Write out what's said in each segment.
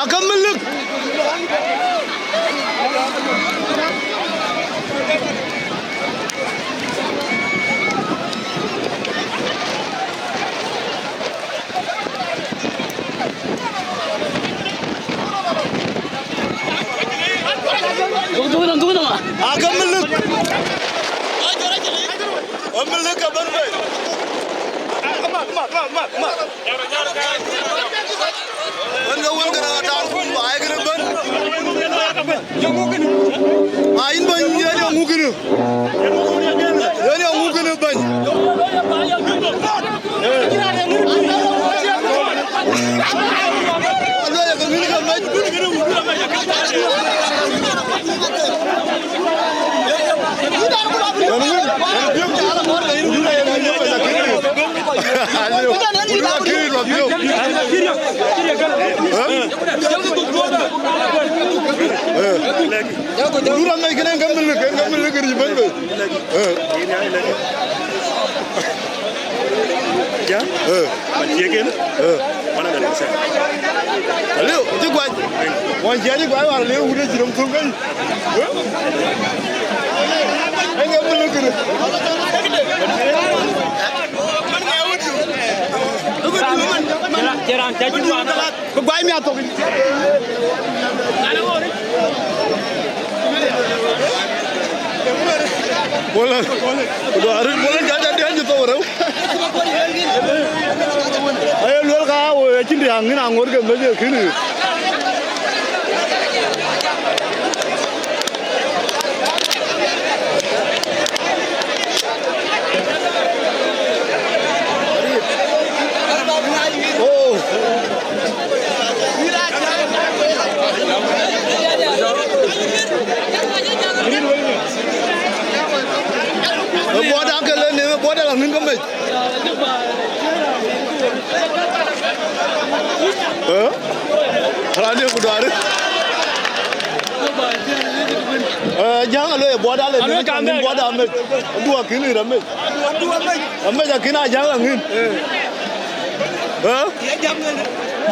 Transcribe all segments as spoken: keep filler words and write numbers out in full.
Akä Melik. Akä Melik. Ë Melik abɛ̈n bei. Wën ke wën kënë atar kum ba ai kënë bɛ̈n. Ma yïn bɛ̈ny, yen ye ŋu kënë? Yen ye ŋu kënë bɛ̈ny? Aluel ke ŋïn ke mec. Lura mec kënë ë Akä Melik, ë Akä Melik ric bɛ̈n bei. Ja? Ë. Man cie ken? Ë. One hundred percent. Aliu, cï guac. Wën cie cï guac, war aliu, wut ë cï röm thöŋ kei. Ë? Ë Akä Melik kënë. Cï raan, cï raan, cï raan. Bï guai miath thok. Bol, bol, bol, jal, jal, jal, jal thok reu. Aye luel ka wo, acïn riaŋ ŋïn aŋot ke meth ye kïn. Oh. Ë buɔɔt akë lë nim, ë buɔɔt ala ŋïn ke mec. Ë? Raan de ku duari. Ë, Jäŋ alo ë buɔɔt ala nim, buɔɔt amec. Adu akïn ë ramec. Amec akïn Ajäŋ aŋïn. Ë?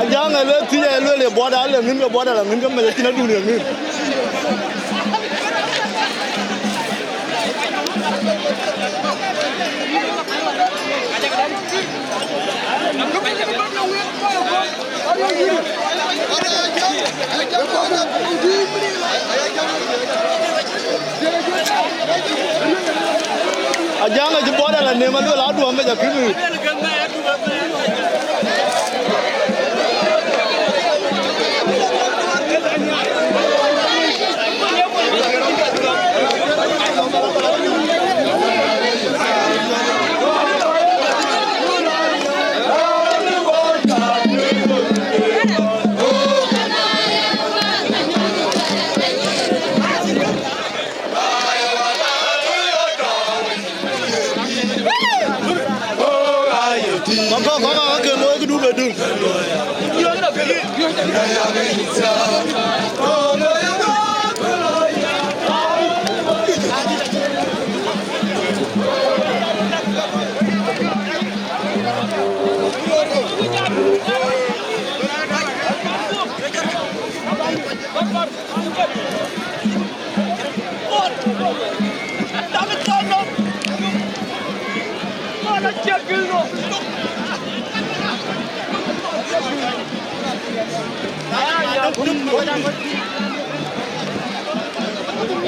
Ajäŋ ë luel thiëc, ë luel ë buɔɔt ala ŋïn, ke buɔɔt ala ŋïn, ke mec acïn adun ye ŋïn. Ajäŋ acï buɔɔt ala nim, aluel adu amec akïn. Kɔk, kɔk, kɔk, kɔk, ke looi këdu ke döŋ.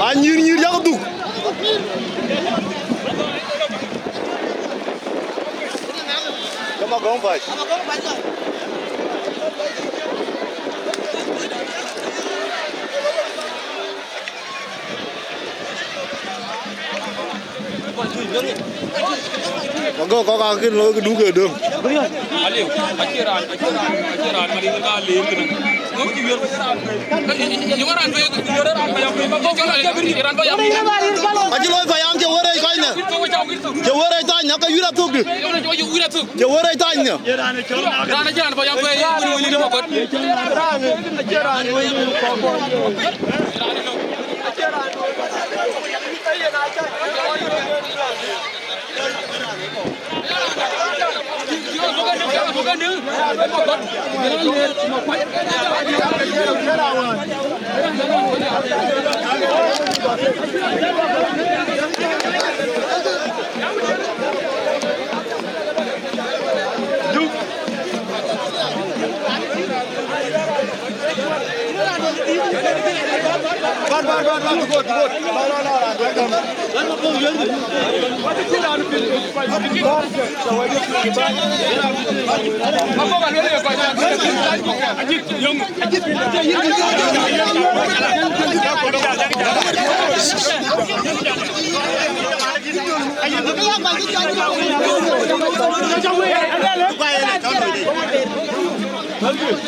Anyïr nyïr yak dhuk. Ke Magɔŋ päc. Magɔŋ kɔk akïn looi këdu ke döŋ. Aliu, acie raan, acie raan, acie raan, mari ka lir kënë. Ŋö cï wiɛr, yöŋ raan bï, yöŋ raan bï, yöŋ raan bï. Acï looi payam cï wërëc kɔc nɛ. Cï wërëc thany, aka yïr athök dï. Cï wërëc thany nɛ. Raan acï raan payam bï, wïl, wïl, wïl, wïl.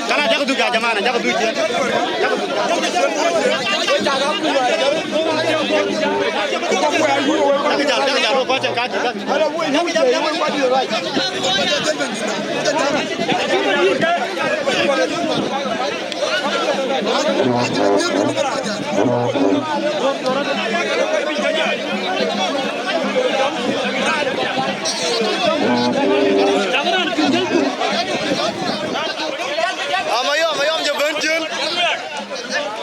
Kana jak duk ya jamana, jak duk ya. Jak jal, jak jal, ko acha kaki, kaki. Amayom, amayom, jɔ bɛ̈n ciëën.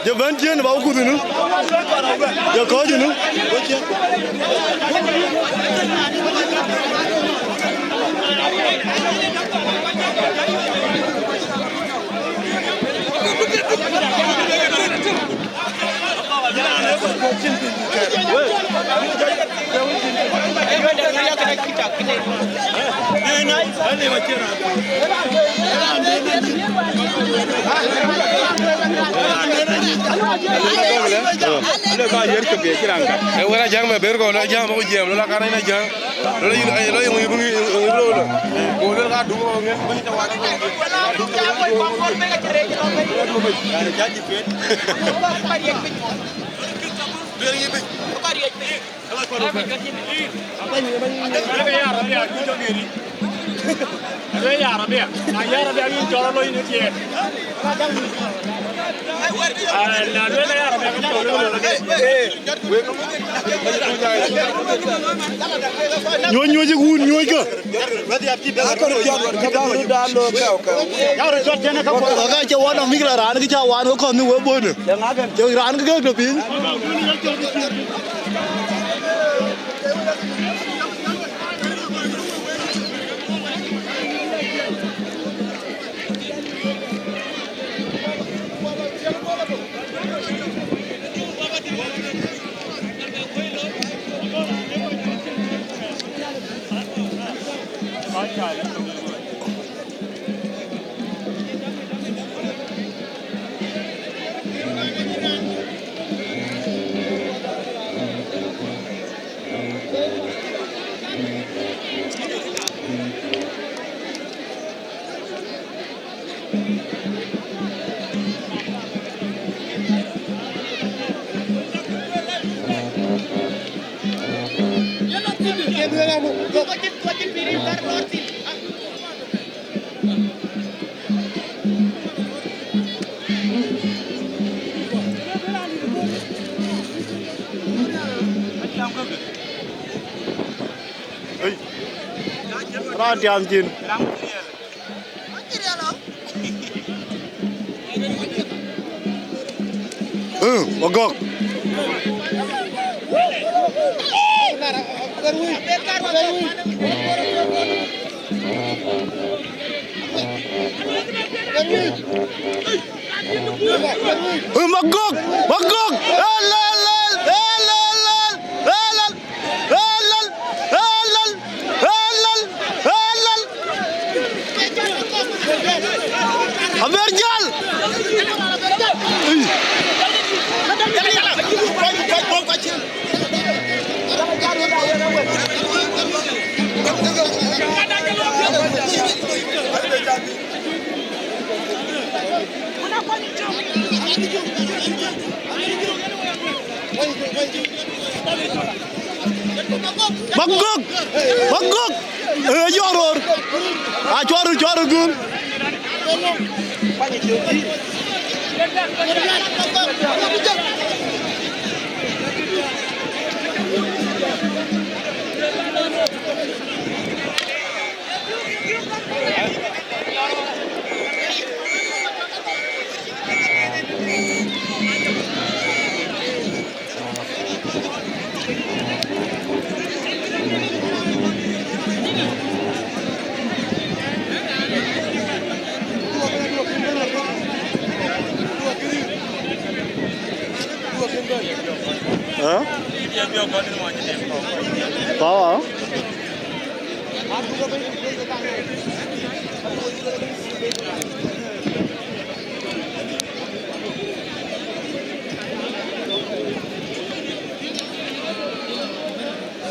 Jɔ bɛ̈n ciëën, ba wä kuth ënë. Jɔ kɔ̈ɔ̈c ënë. Ee, wën a jäŋ me ber kɔn, lɔ jäŋ, bä ku jiɛɛm, lɔ la kan yen a jäŋ. Lɔ yïn, lɔ yïn, yïn, yïn, yïn, yïn, lɔ, lɔ. Ku lɔ ka duŋ, ŋɛn, bä yïn tɔ wak. Aduël ya Rabia, aduël ya Rabia, na ya Rabia yïn cɔl alo yïn ë tiɛɛt. Ah, na aduël ya Rabia yïn cɔl alo yïn ë tiɛɛt. Nyuɔ̈c, nyuɔ̈c, wun, nyuɔ̈c kë. Ka cï wan amïk la raan kï ca wan ke kɔ̈th në we bɔ̈në. Cï raan ke kek tɔ piny. Raan tiam cin. Ë, wagɔ̈k. Ë, magɔ̈k, magɔ̈k. Ëlël, ëlël, ëlël, ëlël. Ëlël, ëlël, ëlël, ëlël. Aber jäl. Magök! Magök! Ee, yɔ̈ɔ̈k röör. Aa, cuɔr, cuɔr gum.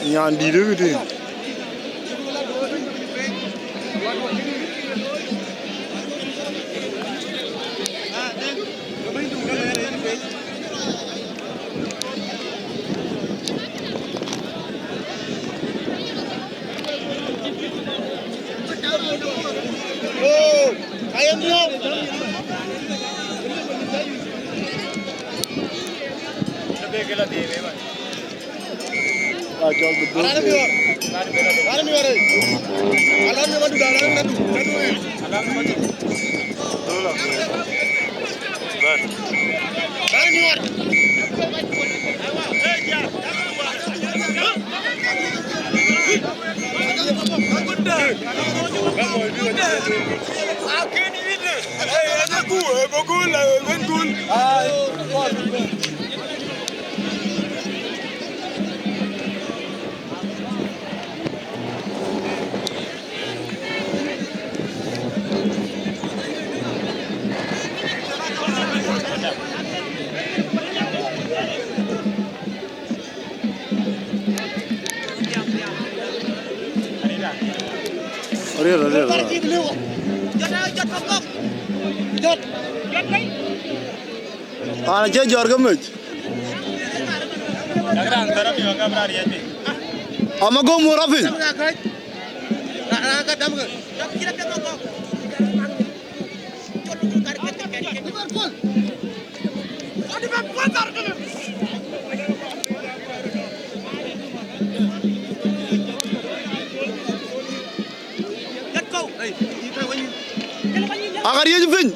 Nyan dït ë këtï. Ariɛl, ariɛl, ariɛl. An acie jɔt ke mec. Ama gom wor apiny. Aka riëc piny.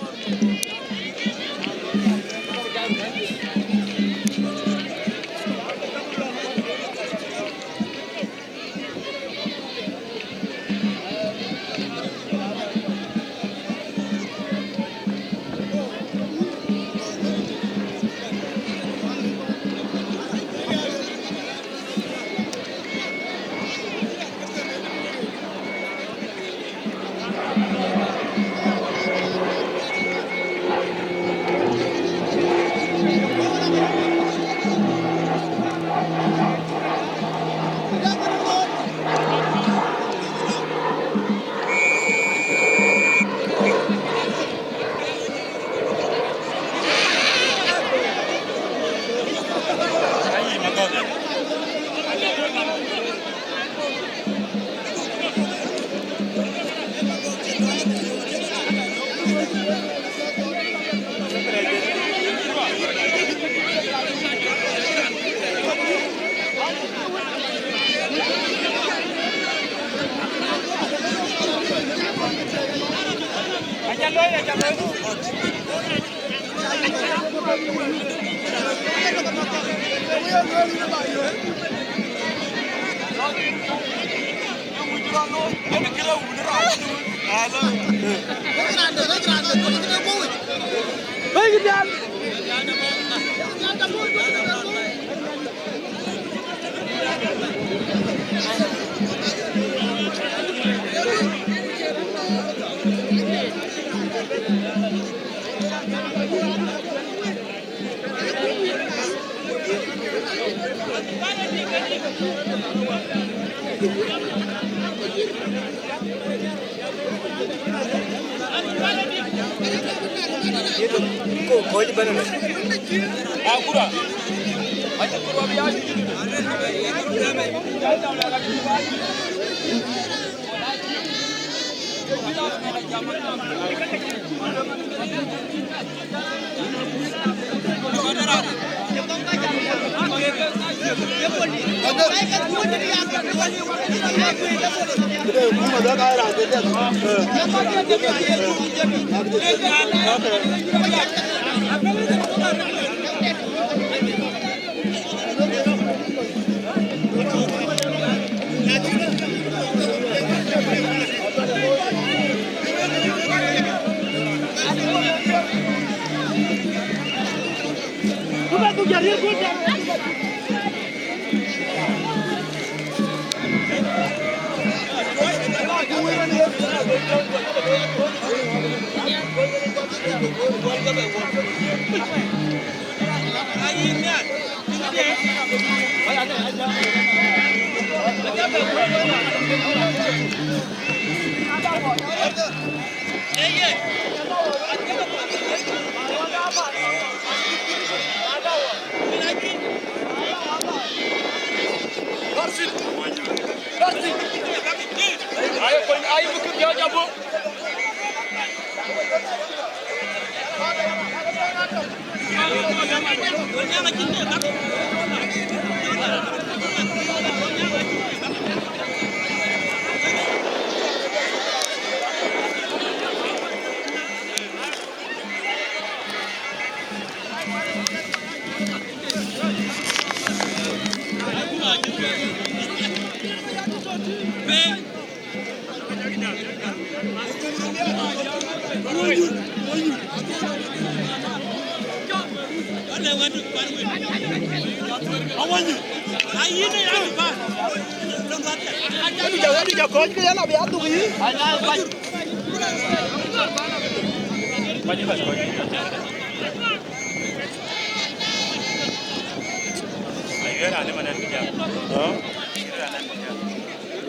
Aa?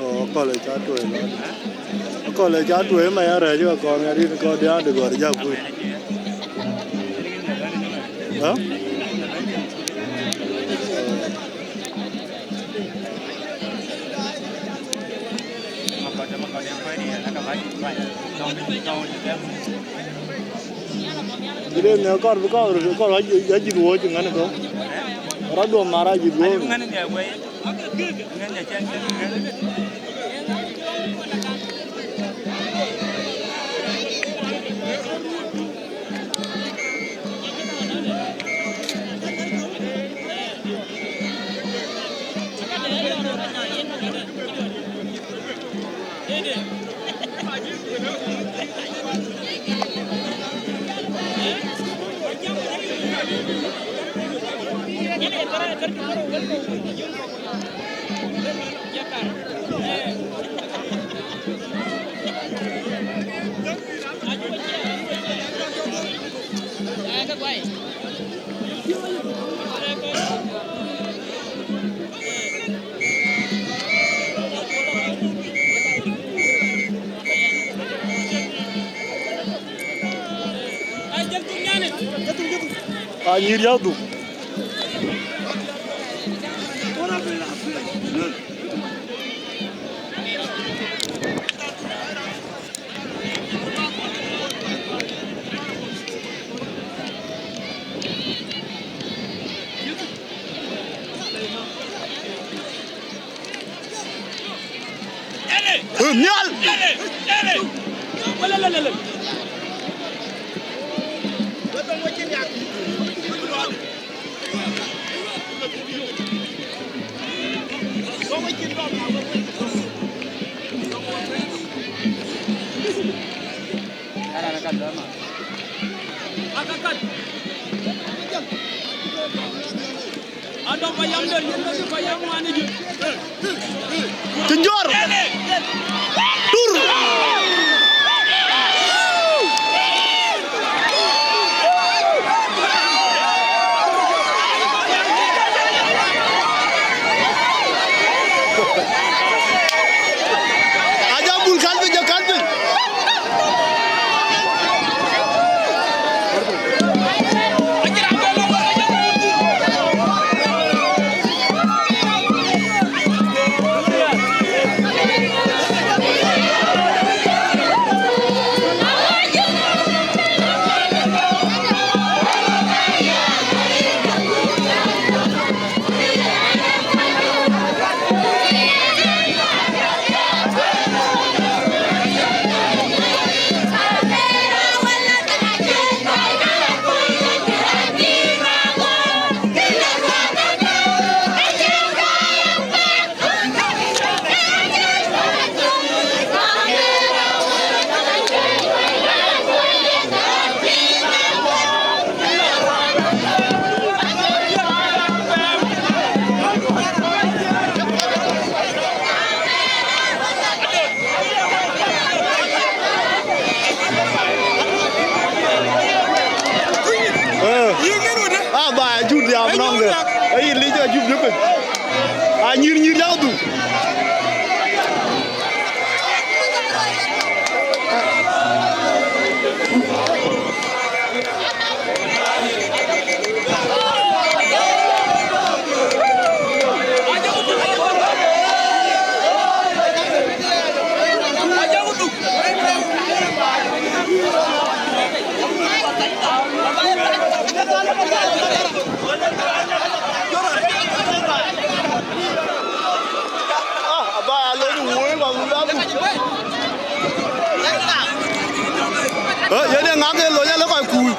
Aa, akɔ̈l ë ca tueŋ. Akɔ̈l ë ca tueŋ, ma ya rɛ̈ɛ̈c ke kɔn ŋɛ̈t yïn kɔn diääŋ de gɔ̈ɔ̈r jak kuc. Aa? Kï de nhiäk kɔɔr bï kɔɔr, kɔɔr ajïth wööc ŋän kɔ̈u. Rɔt duɔ̈m mar ajïth wööc. Anyïr ya dhuk. Nhial. Cï jɔr. Tur. Aja bul kal piny, ja kal piny. Eh. Ah, ba jur diam nɔŋ de. Ai, lic a jup jup. A nyir nyir ya du. Ah, aba ya lony wuöi, ba wun adu. Eh, yene ŋak e lony ale kɔc kuur.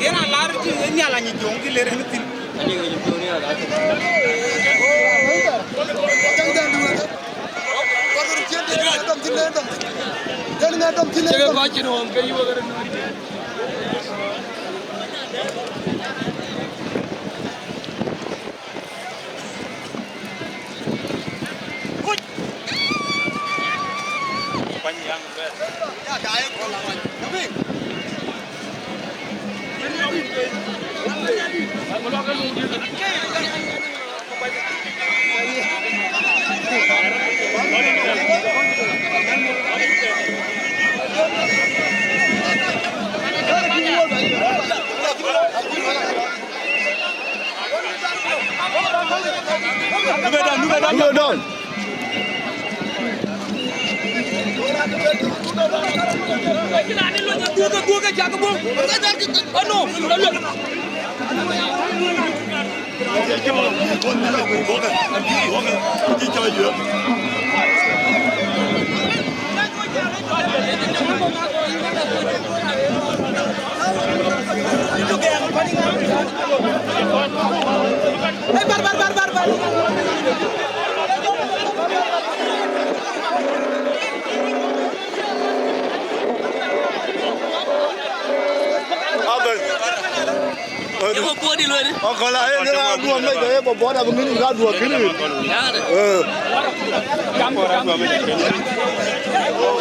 Yen a lar tïŋ ë Nhialic ë Joŋ kï ler ënë thïn. Cï ke kɔc cïn ɣɔn ke yï wek röt. Number down, number down. Number down. Aben. Eko podi lwen. Akola, eh, ne aduɔ me ke, eh, bɔbɔ da bingin ka duɔ kini. Yare. Eh.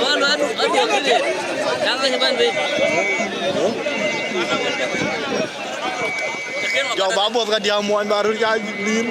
Wan adu, adu kini. Yare ke ban be. Jɔ ba bos ka dia muɔny ba rur ja lim.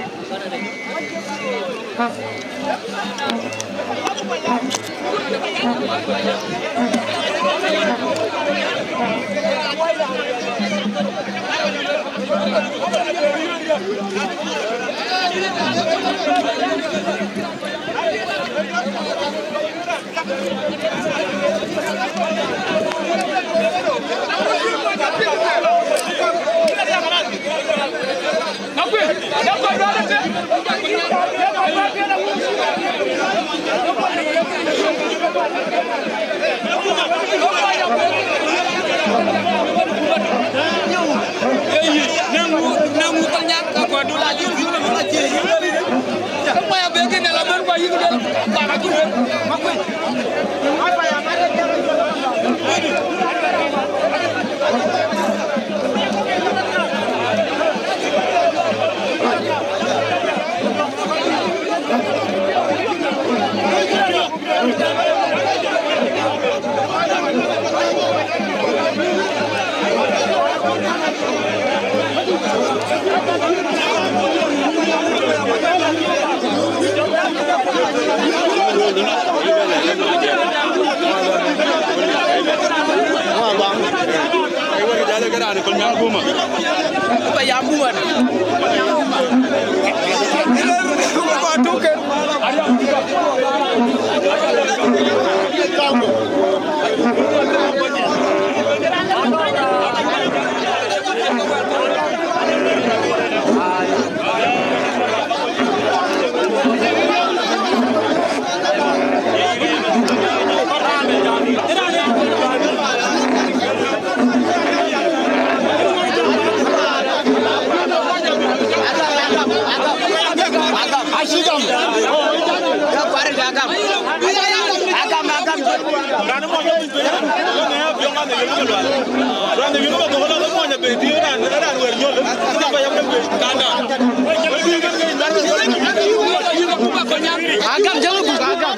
Agam, jangan buka agam.